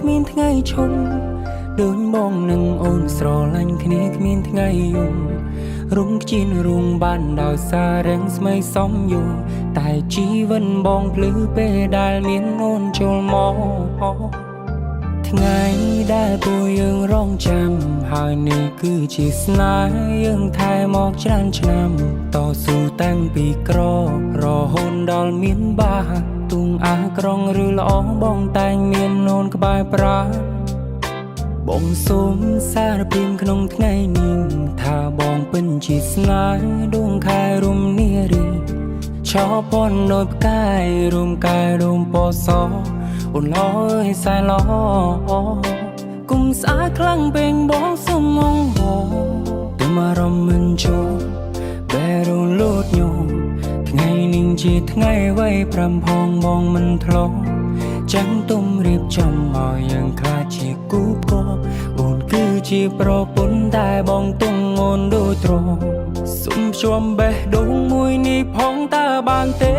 គ្មានថ្ងៃឈប់ដូចបងនឹងអូនស្រឡាញ់គ្នាគ្មានថ្ងៃយំរុំខ្ជិនរុងបានដោយសាររាំងស្មៃសំយូរតែជីវិតបងភ្លឺពេលដែលមានអូនចូលមកថ្ងៃដែលពួកយើងរងចាំហើយនេះគឺជាស្នេហ៍យើងថែមកច្រើនឆ្នាំតស៊ូតាំងពីក្ររហូតដល់មានបាទុងអាក្រងឬល្អបងតែងមានអូនក្បែរប្រាបងសូមសារភាពក្នុងថ្ងៃនេះថាបងពិនជាស្នេហ៍ដួងខែរុំនារីឆោពនដោយផ្កាយរួមកាយរួមពណ៌សអូនល្អអើយសែនល្អគុំស្អាតខ្លាំងពេកបងសុំអងហទុំអារម្មណ៍មិនចូលបែរលូតញោថ្ងៃនេះជាថ្ងៃវ័យប្រាំផងបងមិនធ្លាប់ចាំងទុំរៀបចំឲ្យយើងខ្លាចជាគូផ្គប់អូនគឺជាប្រពន្ធតែបងទុំអូនដូចទ្រសុំភ្ជាប់បេះដូងមួយនេះផងតើបានទេ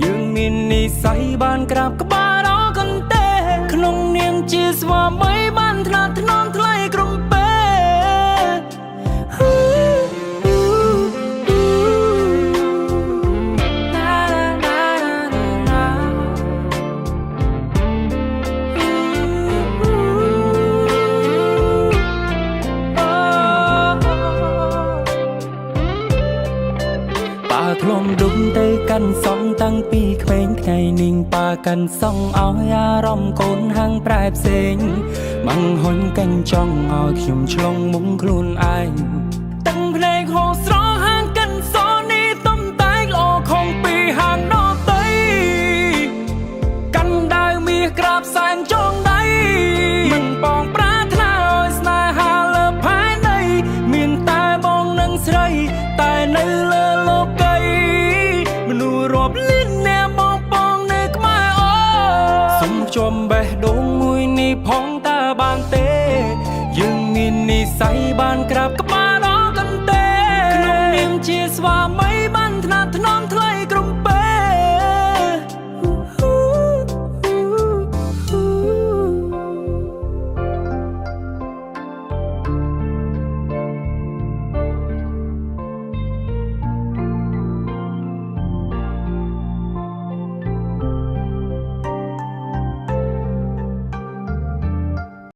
យើងមាននិស័យបានក្រាបក្បាលដល់កន្ទេក្នុងនាមជាស្វាមីបានថ្នាក់ថ្នមថ្លៃក្រុមពេណាណាណាណា ប៉ាធ្លុំដុំទៅកាន់សងតាំងពីក្មេងថ្ងៃនេះប៉ាកាន់សងឲ្យអារម្មណ៍កូនហាងប្រែផ្សេងម៉ាំងហ៊ុញកាញ់ចង់ឲ្យខ្ញុំឆ្លងមុងខ្លួនឯង